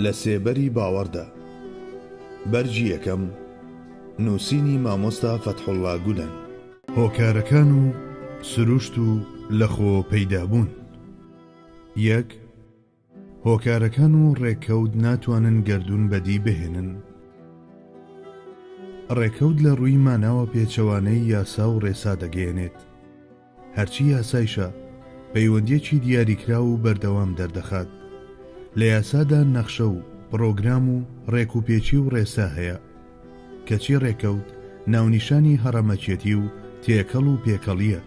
لە سێبەری باوەڕدا. بەرگی یەکەم، نووسینی مامۆستا فەتحوڵڵا گولەن. هۆکارەکان و سروشت و لەخۆ پەیدابوون. یەک. هۆکارەکان و ڕێکەوت ناتوانن گەردوون بەدی بهێنن. ڕێکەوت لە ڕووی ماناوە پێچەوانەی یاسا و ڕێسا دەگەیەنێت. هەرچی یاسایشە، پەیوەندییەکی دیاریکراو و بەردەوام دەردەخات. لە یاسادا نەخشە و پڕۆگرام و ڕێکوپێکی و ڕێسا هەیە. کەچی ڕێکەوت ناونیشانی هەڕەمەکیەتی و تێکەڵ و پێکەڵییە.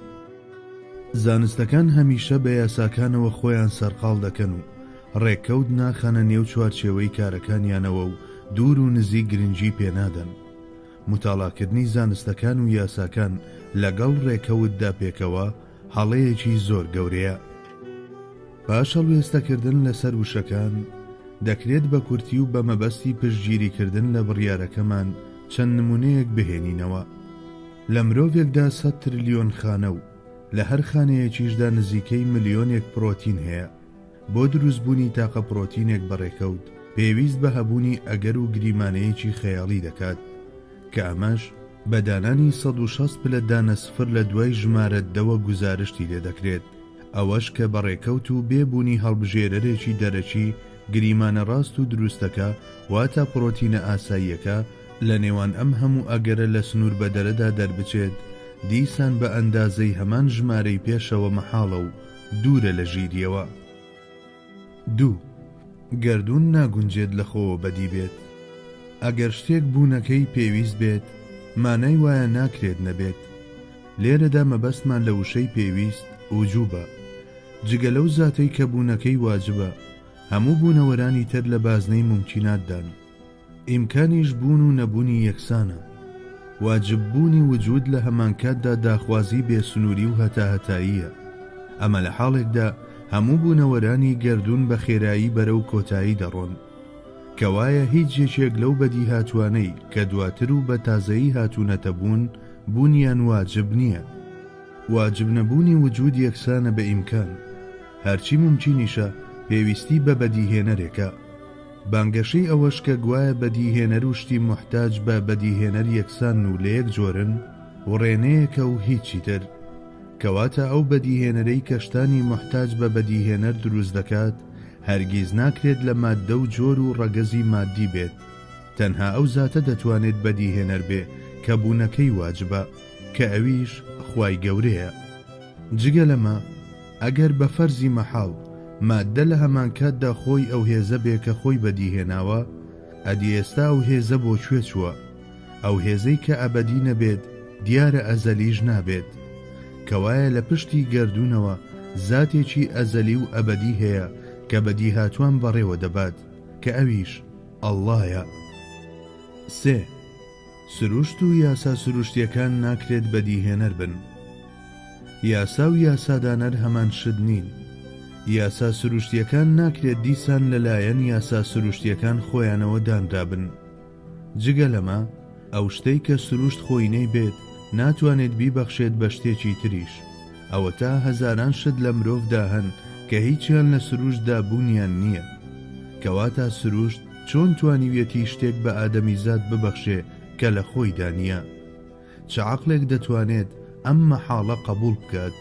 زانستەکان هەمیشە بە یاساکانەوە خۆیان سەرقاڵ دەکەن و ڕێککەوت ناخەنە نێو چوارچێوەی کارەکانیانەوە و دوور و نزیک گرنگی پێنادەن. موتاڵاکردنی زانستەکان و یاساکان لەگەڵ ڕێکەوتدا پێکەوە هەڵەیەکی زۆر گەورەیە. پاش هەڵوێستەکردن لەسەر وشەکان، دەکرێت بە کورتی و بە مەبەستی پشتگیریکردن لە بڕیارەکەمان چەند نموونەیەک بهێنینەوە. لە مرۆڤێکدا سەت ترلیۆن خانە و لە هەر خانەیەکیشدا نزیکەی ملیۆنێک پڕۆتین هەیە. بۆ دروستبوونی تاقە پڕۆتینێک بە ڕێکەوت، پێویست بە هەبوونی ئەگەر و گریمانەیەکی خەیاڵی دەکات، کە ئەمەش بە دانانی 160 پلە دانە سفر لە دوای ژمارە دەوە گوزارشتی لێ دەکرێت، ئەوەش کە بە ڕێکەوت و بێ بوونی هەڵبژێرەرێکی دەرەکی گریمانە ڕاست و دروستەکە واتە پڕۆتینە ئاساییەکە لە نێوان ئەم هەموو ئەگەرە لە سنوور بەدەرەدا دەربچێت، دیسان بە ئەندازەی هەمان ژمارەی پێشەوە مەحاڵە و دوورە لە ژیرییەوە. دوو، گەردوون ناگونجێت لە خۆوە بەدی بێت. ئەگەر شتێک بوونەکەی پێویست بێت، مانای وایە ناکرێت نەبێت. لێرەدا مەبەستمان لە وشەی پێویست، وجوبە. جگە لەو زاتەی کە بوونەکەی واجبە، هەموو بوونەوەرانی تر لە بازنەی مومکیناتدان. ئیمکانیش بوون و نەبوونی یەکسانە. واجب بوونی وجود لە هەمانکاتدا داخوازی بێ سنووری و هەتاهەتاییە. ئەمە لە حاڵێکدا هەموو بوونەوەرانی گەردوون بە خێرایی بەرەو کۆتایی دەڕۆن. کەوایە هیچ یەکێک لەو بەدیهاتووانەی کە دواتر و بە تازەیی هاتوونەتە بوون، بوونیان واجب نییە. واجب نەبوونی وجود یەکسانە بە ئیمکان. هەرچی مومکینیشە پێویستی بە بەدیهێنەرێکە. بانگەشەی ئەوەش کە گوایە بەدیهێنەر و شتی موحتاج بە بەدیهێنەر یەکسانن و لە یەک جۆرن، وڕێنەیەکە و هیچی تر. کەواتە ئەو بەدیهێنەرەی کە شتانی موحتاج بە بەدیهێنەر دروست دەکات، هەرگیز ناکرێت لە ماددە و جۆر و ڕەگەزی ماددی بێت. تەنها ئەو زاتە دەتوانێت بەدیهێنەر بێ کە بوونەکەی واجبە، کە ئەویش خوای گەورەیە. جگە لەمە، ئەگەر بە فەرزی مەحاڵ، ماددە لە هەمانکاتدا خۆی ئەو هێزە بێ کە خۆی بەدیهێناوە، ئەدی ئێستا ئەو هێزە بۆ کوێ چووە؟ ئەو هێزەی کە ئەبەدی نەبێت، دیارە ئەزەلیش نابێت. کەوایە لە پشتی گەردوونەوە زاتێکی ئەزەلی و ئەبەدی هەیە کە بەدیهاتوان بەڕێوە دەبات، کە ئەویش، اللە، یە. سێ. سروشت و یاسا سروشتیەکان ناکرێت بەدیهێنەر بن. یاسا و یاسادانەر هەمان شت نین. یاسا سروشتیەکان ناکرێت دیسان لەلایەن یاسا سروشتیەکان خۆیانەوە دانرابن. جگە لەمە، ئەو شتەی کە سروشت خۆی نەیبێت، ناتوانێت بیبەخشێت بە شتێکی تریش. ئەوەتا هەزاران شت لە مرۆڤدا هەن کە هیچیان لە سروشتدا بوونیان نییە. کەواتە سروشت چۆن توانیویەتی شتێک بە ئادەمیزاد ببەخشێ کە لە خۆیدا نییە؟ چ عەقڵێک دەتوانێت ئەم مەحاڵە قەبووڵ بکات؟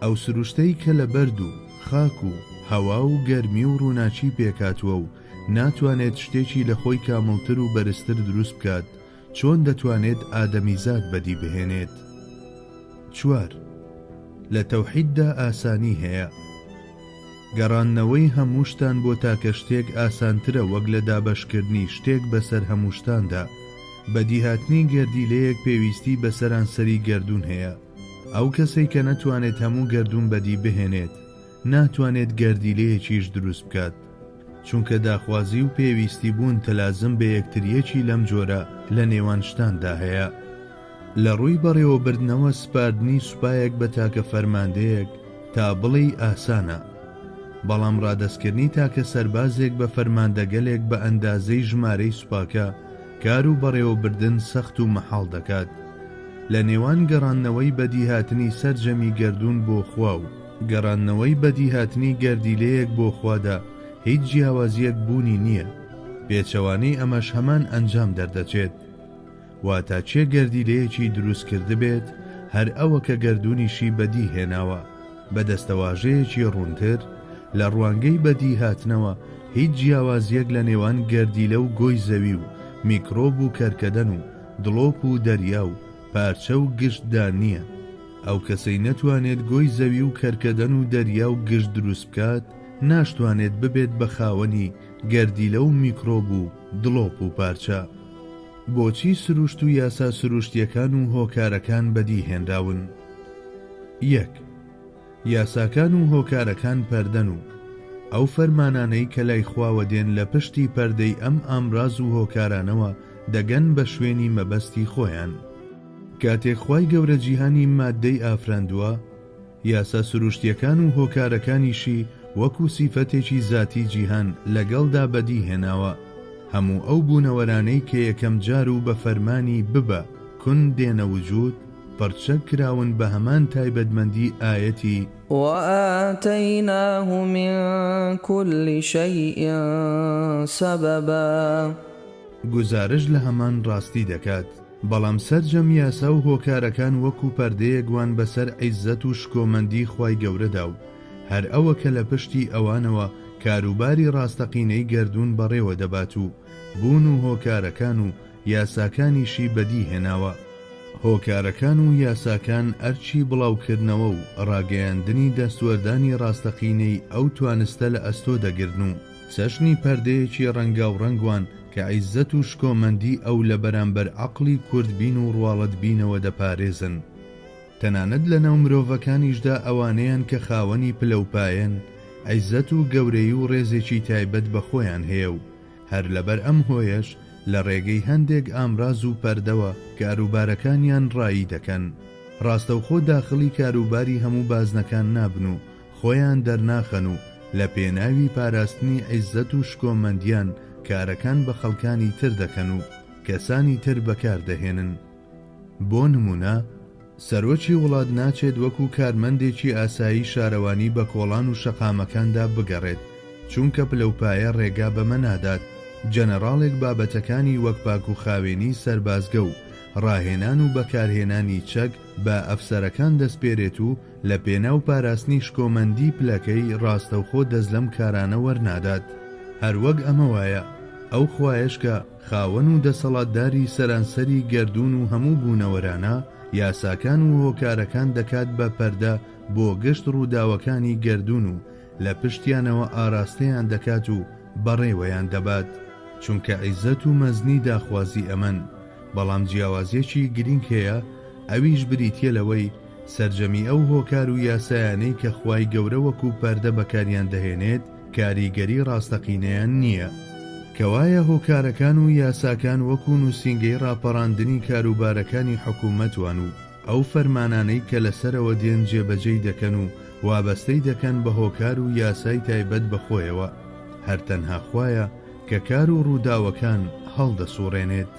ئەو سروشتەی کە لە بەرد و خاک و هەوا و گەرمی و ڕووناکی پێکهاتووە و ناتوانێت شتێکی لە خۆی کامڵتر و بەرزتر دروست بکات، چۆن دەتوانێت ئادەمیزاد بەدی بهێنێت؟ چوار، لە تەوحیددا ئاسانی هەیە. گەڕاندنەوەی هەموو شتان بۆ تاکە شتێک ئاسانترە وەک لە دابەشکردنی شتێک بەسەر هەموو شتاندا. بەدیهاتنی گەردیلەیەک پێویستی بە سەرانسەری گەردوون هەیە. ئەو کەسەی کە نەتوانێت هەموو گەردوون بەدی بهێنێت، ناتوانێت گەردیلەیەکیش دروست بکات. چونکە داخوازی و پێویستی بوون تەلازم بە یەکترییەکی لەم جۆرە لە نێوان شتاندا هەیە. لە ڕووی بەڕێوەبردنەوە سپاردنی سوپایەک بە تاکە فەرماندەیەک تا بڵێی ئاسانە، بەڵام ڕادەستکردنی تاکە سەربازێک بە فەرماندەگەلێک بە ئەندازەی ژمارەی سوپاکە کار و بەڕێوەبردن سەخت و مەحاڵ دەکات. لە نێوان گەڕاندنەوەی بەدیهاتنی سەرجەمی گەردوون بۆ خوا و گەڕاندنەوەی بەدیهاتنی گەردیلەیەک بۆ خوادا. هیچ جیاوازییەک بوونی نییە، پێچەوانەی ئەمەش هەمان ئەنجام دەردەچێت. واتە کێ گەردیلەیەکی دروست کردبێت هەر ئەوە کە گەردوونیشی بەدی هێناوە، بە دەستەواژەیەکی ڕوونتر، لە ڕوانگەی بەدیهاتنەوە هیچ جیاوازییەک لە نێوان گەردیلە و گۆی زەوی و میکرۆب و کەرکەدەن و دڵۆپ و دەریا و پارچە و گشتدا نییە. ئەو کەسەی نەتوانێت گۆی زەوی و کەرکەدەن و دەریا و گشت دروست بکات، ناشتوانێت ببێت بە خاوەنی گەردیلە و میکرۆب و دڵۆپ و پارچە. بۆچی سروشت و یاسا سروشتییەکان و هۆکارەکان بەدی هێنراون؟ یەک. یاساکان و هۆکارەکان پەردەن و ئەو فەرمانانەی کە لای خواوە دێن لە پشتی پەردەی ئەم ئامراز و هۆکارانەوە دەگەن بە شوێنی مەبەستی خۆیان. کاتێک خوای گەورە جیهانی ماددەی ئافراندووە، یاسا سروشتییەکان و هۆکارەکانیشی وەکو سیفەتێکی زاتی جیهان لەگەڵدا بەدی هێناوە، هەموو ئەو بوونەوەرانەی کە یەکەم جار و بە فەرمانی ببە، کون، دێنە وجود، پڕچەک کراون بە هەمان تایبەتمەندی ئایەتی، وآتیناه من کل شیء سببا. گوزارشت لە هەمان ڕاستی دەکات. بەڵام سەرجەم یاسا و هۆکارەکان وەکو پەردەیەک وان بەسەر عیززەت و شکۆمەندی خوای گەورەدا و هەر ئەوە کە لە پشتی ئەوانەوە کاروباری ڕاستەقینەی گەردوون بەڕێوە دەبات و بوون و هۆکارەکان و یاساکانیشی بەدی هێناوە. هۆکارەکان و یاساکان ئەرکی بڵاوکردنەوە و ڕاگەیاندنی دەستوەردانی ڕاستەقینەی ئەو توانستە لە ئەستۆ دەگرن و چەشنی پەردەیەکی ڕەنگاوڕەنگ وان کە عیززەت و شکۆمەندی ئەو لە بەرامبەر عەقڵی کورتبین و ڕواڵەتبینەوە دەپارێزن. تەنانەت لە ناو مرۆڤەکانیشدا ئەوانەیان کە خاوەنی پلەوپایەن، عیززەت و گەورەیی و ڕێزێکی تایبەت بە خۆیان هەیە و هەر لەبەر ئەم هۆیەش لە ڕێگەی هەندێک ئامراز و پەردەوە کاروبارەکانیان ڕایی دەکەن. ڕاستەوخۆ داخڵی کاروباری هەموو بازنەکان نابن و خۆیان دەرناخەن و لە پێناوی پاراستنی عیززەت و شکۆمەندیان کارەکان بە خەڵکانی تر دەکەن و کەسانی تر بەکار دەهێنن. بۆ نموونە سەرۆکی وڵات ناچێت وەکو کارمەندێکی ئاسایی شارەوانی بە کۆڵان و شەقامەکاندا بگەڕێت، چونکە پلەوپایە ڕێگا بەمە نادات، جەنەڕاڵێک بابەتەکانی وەک پاکوخاوێنی سەربازگە و ڕاهێنان و بەکارهێنانی چەک بە ئەفسەرەکان دەسپێرێت و لە پێناو پاراستنی شکۆمەندی پلەکەی ڕاستەوخۆ دەست لەم کارانە وەرنادات. هەروەک ئەمە وایە ئەو خوایەش کە خاوەن و دەسەڵاتداری سەرانسەری گەردوون و هەموو بوونەوەرانە، یاساکان و هۆکارەکان دەکات بە پەردە بۆ گشت ڕووداوەکانی گەردوون و لە پشتیانەوە ئاراستەیان دەکات و بەڕێوەیان دەبات. چونکە عیزەت و مەزنی داخوازی ئەمەن، بەڵام جیاوازیەکی گرینگ هەیە ئەویش بریتیە لەوەی سەرجەمی ئەو هۆکار و یاسایانەی کە خوای گەورە وەکو پەردە بەکاریان دەهێنێت کاریگەری ڕاستەقینەیان نییە. کەوایە هۆکارەکان و یاساکان وەکو نوسینگەی ڕاپەڕاندنی کاروبارەکانی حکومەت وان و ئەو فەرمانانەی کە لەسەرەوە دێن جێبەجێی دەکەن و وابەستەی دەکەن بە هۆکار و یاسای تایبەت بە خۆیەوە هەر تەنها خوایە کە کار و ڕووداوەکان هەڵدەسوڕێنێت.